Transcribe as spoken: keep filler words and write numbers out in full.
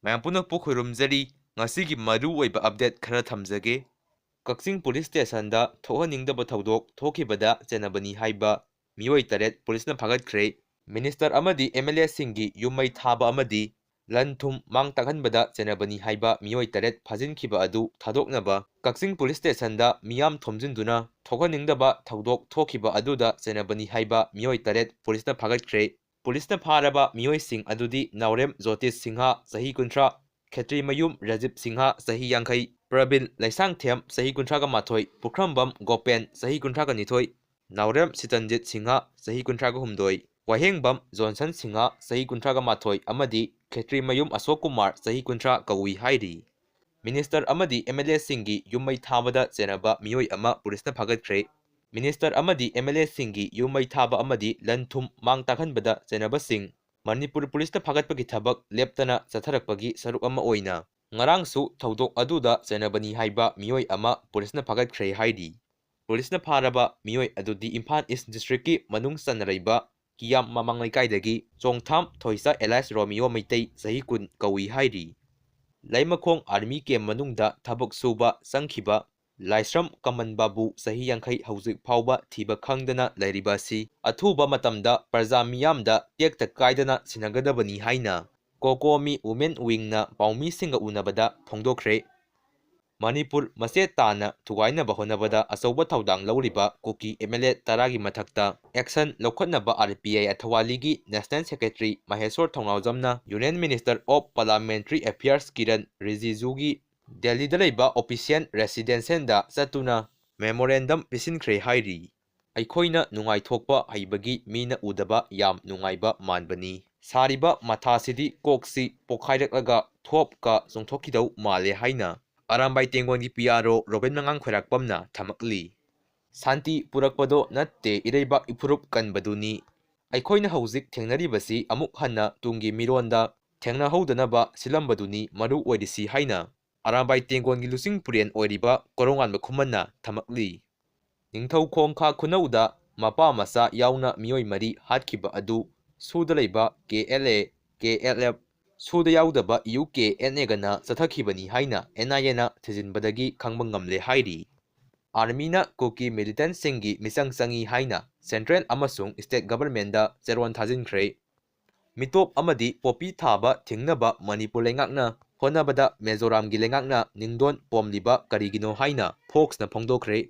ꯃꯌꯥꯝ ꯄꯨꯝꯅꯃꯛꯄꯨ ꯈꯣꯏꯔꯨꯝꯖꯔꯤ꯫ ꯉꯁꯤꯒꯤ ꯃꯔꯨꯑꯣꯏꯕ update ꯈꯔ ꯊꯝꯖꯒꯦ꯫ ꯀꯛꯆꯤꯡ ꯄꯨꯂꯤꯁ ꯁ꯭ꯇꯦꯁꯟꯗ ꯊꯣꯛꯍꯟꯅꯤꯡꯗꯕ ꯊꯧꯗꯣꯛ ꯊꯣꯛꯈꯤꯕꯗ ꯆꯦꯟꯅꯕꯅꯤ ꯍꯥꯏꯕ ꯃꯤꯑꯣꯏ ꯇꯔꯦꯠ ꯄꯨꯂꯤꯁꯅ ꯐꯥꯒꯠꯈ꯭ꯔꯦ꯫ ꯃꯤꯅꯤꯁꯇꯔ ꯑꯃꯗꯤ MLAꯁꯤꯡꯒꯤ ꯌꯨꯝ ꯃꯩ ꯊꯥꯕ ꯑꯃꯗꯤ ꯂꯟ ꯊꯨꯝ ꯃꯥꯡ ꯇꯥꯛꯍꯟꯕꯗ ꯆꯦꯟꯅꯕꯅꯤ ꯍꯥꯏꯕ ꯃꯤꯑꯣꯏ ꯇꯔꯦꯠ ꯐꯥꯖꯤꯟꯈꯤꯕ ꯑꯗꯨ ꯊꯥꯗꯣꯛꯅꯕ ꯀꯛꯆꯤꯡ ꯄꯨꯂꯤꯁ ꯁ꯭ꯇꯦꯁꯟꯗ ꯃꯤꯌꯥꯝ ꯊꯣꯝꯖꯤꯟꯗꯨꯅ ꯊꯣꯛꯍꯟꯅꯤꯡꯗꯕ ꯊꯧꯗꯣꯛ ꯊꯣꯛꯈꯤꯕ ꯑꯗꯨꯗ ꯆꯦꯟꯅꯕꯅꯤ ꯍꯥꯏꯕ ꯃꯤꯑꯣꯏ ꯇꯔꯦꯠ ꯄꯨꯂꯤꯁꯅ ꯐꯥꯒꯠꯈ꯭ꯔꯦ꯫ ꯄꯨꯂꯤꯁꯅ ꯐꯥꯔꯕ ꯃꯤꯑꯣꯏꯁꯤꯡ ꯑꯗꯨꯗꯤ ꯅꯥꯎꯔꯦꯝ ꯖꯣꯇꯤꯁ ꯁꯤꯡꯍ, ꯆꯍꯤ ꯀꯨꯟꯊ꯭ꯔꯥ, ꯈꯦꯇ꯭ꯔꯤꯃꯌꯨꯝ ꯔꯥꯖꯤꯕ ꯁꯤꯡꯍ, ꯆꯍꯤ ꯌꯥꯡꯈꯩ, ꯄ꯭ꯔꯕꯤꯜ ꯂꯩꯁꯥꯡꯊꯦꯝ, ꯆꯍꯤ ꯀꯨꯟꯊ꯭ꯔꯥꯒ ꯃꯥꯊꯣꯏ, ꯄꯨꯈ꯭ꯔꯝꯕꯝ ꯒꯣꯄꯦꯟ, ꯆꯍꯤ ꯀꯨꯟꯊ꯭ꯔꯥꯒ ꯅꯤꯊꯣꯏ, ꯅꯥꯎꯔꯦꯝ ꯁꯤꯇꯟꯖꯤꯠ ꯁꯤꯡꯍ, ꯆꯍꯤ ꯀꯨꯟꯊ꯭ꯔꯥꯒ ꯍꯨꯝꯗꯣꯏ, ꯋꯥꯍꯦꯡꯕꯝ ꯖꯣꯟꯁꯟ ꯁꯤꯡꯍ, ꯆꯍꯤ ꯀꯨꯟꯊ꯭ꯔꯥꯒ ꯃꯥꯊꯣꯏ, ꯑꯃꯗꯤ ꯈꯦꯇ꯭ꯔꯤꯃꯌꯨꯝ ꯑꯁꯣꯛ ꯀꯨꯃꯥꯔ, ꯆꯍꯤ ꯀꯨꯟꯊ꯭ꯔꯥ ꯀꯧꯏ ꯍꯥꯏꯔꯤ꯫ ꯃꯤꯅꯤꯁꯇꯔ ꯑꯃꯗꯤ MLAꯁꯤꯡꯒꯤ ꯌꯨꯝ ꯃꯩ ꯊꯥꯕꯗ ꯆꯦꯟꯅꯕ ꯃꯤꯑꯣꯏ ꯑꯃ ꯄꯨꯂꯤꯁꯅ ꯐꯥꯒꯠꯈ꯭ꯔꯦ꯫ ꯃꯤꯅꯤꯁꯇꯔ ꯑꯃꯗꯤ MLAꯁꯤꯡꯒꯤ ꯌꯨꯝ ꯃꯩ ꯊꯥꯕ ꯑꯃꯗꯤ ꯂꯟ ꯊꯨꯝ ꯃꯥꯡ ꯇꯥꯛꯍꯟꯕꯗ ꯆꯦꯟꯅꯕꯁꯤꯡ ꯃꯅꯤꯄꯨꯔ ꯄꯨꯂꯤꯁꯇ ꯐꯥꯒꯠꯄꯒꯤ ꯊꯕꯛ ꯂꯦꯞꯇꯅ ꯆꯠꯊꯔꯛꯄꯒꯤ ꯁꯔꯨꯛ ꯑꯃ ꯑꯣꯏꯅ ꯉꯔꯥꯡꯁꯨ ꯊꯧꯗꯣꯛ ꯑꯗꯨꯗ ꯆꯦꯟꯅꯕꯅꯤ ꯍꯥꯏꯕ ꯃꯤꯑꯣꯏ ꯑꯃ ꯄꯨꯂꯤꯁꯅ ꯐꯥꯒꯠꯈ꯭ꯔꯦ ꯍꯥꯏꯔꯤ꯫ ꯄꯨꯂꯤꯁꯅ ꯐꯥꯔꯕ ꯃꯤꯑꯣꯏ ꯑꯗꯨꯗꯤ ꯏꯝꯐꯥꯜ ꯏꯁ ꯗꯤꯁꯇ꯭ꯔꯤꯛꯀꯤ ꯃꯅꯨꯡ ꯆꯟꯅꯔꯤꯕ ꯀꯤꯌꯥꯝ ꯃꯃꯥꯡ ꯂꯩꯀꯥꯏꯗꯒꯤ ꯆꯣꯡꯊꯥꯝ ꯊꯣꯏꯁꯥ alias ꯔꯣꯃꯤꯌꯣ ꯃꯩꯇꯩ, ꯆꯍꯤ ꯀꯨꯟ ꯀꯧꯏ ꯍꯥꯏꯔꯤ꯫ ꯂꯩꯃꯈꯣꯡ army camp ꯃꯅꯨꯡꯗ ꯊꯕꯛ ꯁꯨꯕ ꯆꯪꯈꯤꯕ ꯂꯥꯏꯁ꯭ꯔꯝ ꯀꯃꯟ ꯕꯥꯕꯨ, ꯆꯍꯤ ꯌꯥꯡꯈꯩ, ꯍꯧꯖꯤꯛ ꯐꯥꯎꯕ ꯊꯤꯕ ꯈꯪꯗꯅ ꯂꯩꯔꯤꯕ ꯑꯁꯤ ꯑꯊꯨꯕ ꯃꯇꯝꯗ ꯄ꯭ꯔꯖꯥ ꯃꯤꯌꯥꯝꯗ ꯇꯦꯛꯇ ꯀꯥꯏꯗꯅ ꯁꯤꯟꯅꯒꯗꯕꯅꯤ ꯍꯥꯏꯅ ꯀꯣꯀꯣꯃꯤ Women Wingꯅ ꯄꯥꯎꯃꯤꯁꯤꯡꯒ ꯎꯅꯕꯗ ꯐꯣꯡꯗꯣꯛꯈ꯭ꯔꯦ꯫ ꯃꯅꯤꯄꯨꯔ ꯃꯆꯦꯠ ꯇꯥꯅ ꯊꯨꯒꯥꯏꯅꯕ ꯍꯣꯠꯅꯕꯗ ꯑꯆꯧꯕ ꯊꯧꯗꯥꯡ ꯂꯧꯔꯤꯕ ꯀꯨꯀꯤ MLA ꯇꯔꯥꯒꯤ ꯃꯊꯛꯇ action ꯂꯧꯈꯠꯅꯕ RPI ꯑꯊꯋꯥꯂꯤꯒꯤ National Secretary Mysore ꯊꯧꯅꯥꯎꯖꯝꯅ Union Minister of Parliamentary Affairs Kiran ꯔꯤꯖꯤꯖꯨꯒꯤ ꯗꯦꯜꯂꯤꯗ ꯂꯩꯕ official residenceꯗ ꯆꯠꯇꯨꯅ memorandum ꯄꯤꯁꯤꯟꯈ꯭ꯔꯦ ꯍꯥꯏꯔꯤ꯫ ꯑꯩꯈꯣꯏꯅ ꯅꯨꯡꯉꯥꯏꯊꯣꯛꯄ ꯍꯩꯕꯒꯤ ꯃꯤꯅ ꯎꯗꯕ ꯌꯥꯝ ꯅꯨꯡꯉꯥꯏꯕ ꯃꯥꯟꯕꯅꯤ꯫ ꯁꯥꯔꯤꯕ ꯃꯊꯥꯁꯤꯗꯤ ꯀꯣꯛꯁꯤ ꯄꯣꯈꯥꯏꯔꯛꯂꯒ ꯊꯣꯞꯀ ꯆꯣꯡꯊꯣꯛꯈꯤꯗꯧ ꯃꯥꯜꯂꯦ ꯍꯥꯏꯅ ꯑꯔꯥꯝꯕꯥꯏ ꯇꯦꯡꯒꯣꯟꯒꯤ PRO ꯔꯣꯕꯤꯟ ꯃꯉꯥꯡ ꯈꯣꯏꯔꯥꯛꯄꯝꯅ ꯊꯝꯃꯛꯂꯤ꯫ ꯁꯥꯟꯇꯤ ꯄꯨꯔꯛꯄꯗꯣ ꯅꯠꯇꯦ ꯏꯔꯩꯕꯥꯛ ꯏꯐꯨꯔꯨꯞ ꯀꯟꯕꯗꯨꯅꯤ꯫ ꯑꯩꯈꯣꯏꯅ ꯍꯧꯖꯤꯛ ꯊꯦꯡꯅꯔꯤꯕꯁꯤ ꯑꯃꯨꯛ ꯍꯟꯅ ꯇꯨꯡꯒꯤ ꯃꯤꯔꯣꯟꯗ ꯊꯦꯡꯅꯍꯧꯗꯅꯕ ꯁꯤꯜꯂꯝꯕꯗꯨꯅꯤ ꯃꯔꯨ ꯑꯣꯏꯔꯤꯁꯤ ꯍꯥꯏꯅ ꯑꯔꯥꯝꯕꯥꯏ ꯇꯦꯡꯒꯣꯟꯒꯤ ꯂꯨꯆꯤꯡ ꯄꯨꯔꯦꯟ ꯑꯣꯏꯔꯤꯕ ꯀꯣꯔꯧꯉꯥꯟꯕ ꯈꯨꯃꯟꯅ ꯊꯝꯃꯛꯂꯤ꯫ ꯅꯤꯡꯊꯧꯈꯣꯡ ꯈꯥ ꯈꯨꯅꯧꯗ ꯃꯄꯥ ꯃꯆꯥ ꯌꯥꯎꯅ ꯃꯤꯑꯣꯏ ꯃꯔꯤ ꯍꯥꯠꯈꯤꯕ ꯑꯗꯨ ꯁꯨꯗ ꯂꯩꯕ KLA, KLF, ꯁꯨꯗ ꯌꯥꯎꯗꯕ ꯌꯨ ꯀꯦ ꯑꯦꯟ ꯑꯦꯒꯅ ꯆꯠꯊꯈꯤꯕꯅꯤ ꯍꯥꯏꯅ ꯑꯦꯟ ꯑꯥꯏ ꯑꯦꯅ ꯊꯤꯖꯤꯟꯕꯗꯒꯤ ꯈꯪꯕ ꯉꯝꯂꯦ ꯍꯥꯏꯔꯤ꯫ ꯑꯥꯔꯃꯤꯅ ꯀꯨꯀꯤ ꯃꯤꯂꯤꯇꯦꯟꯠꯁꯤꯡꯒꯤ ꯃꯤꯆꯪ ꯆꯪꯏ ꯍꯥꯏꯅ ꯁꯦꯟꯇ꯭ꯔꯦꯜ ꯑꯃꯁꯨꯡ ꯁ꯭ꯇꯦꯠ ꯒꯚꯔꯟꯃꯦꯟꯠꯗ ꯆꯦꯔꯣꯟ ꯊꯥꯖꯤꯟꯈ꯭ꯔꯦ꯫ ꯃꯤꯇꯣꯞ ꯑꯃꯗꯤ ꯄꯣꯄꯤ ꯊꯥꯕ ꯊꯤꯡꯅꯕ ꯃꯅꯤꯄꯨꯔ ꯂꯩꯉꯥꯛꯅ ꯍꯣꯠꯅꯕꯗ ꯃꯤꯖꯣꯔꯥꯝꯒꯤ ꯂꯩꯉꯥꯛꯅ ꯅꯤꯡꯗꯣꯟ ꯄꯣꯝꯂꯤꯕ ꯀꯔꯤꯒꯤꯅꯣ ꯍꯥꯏꯅ ꯐꯣꯛꯁꯅ ꯐꯣꯡꯗꯣꯛꯈ꯭ꯔꯦ꯫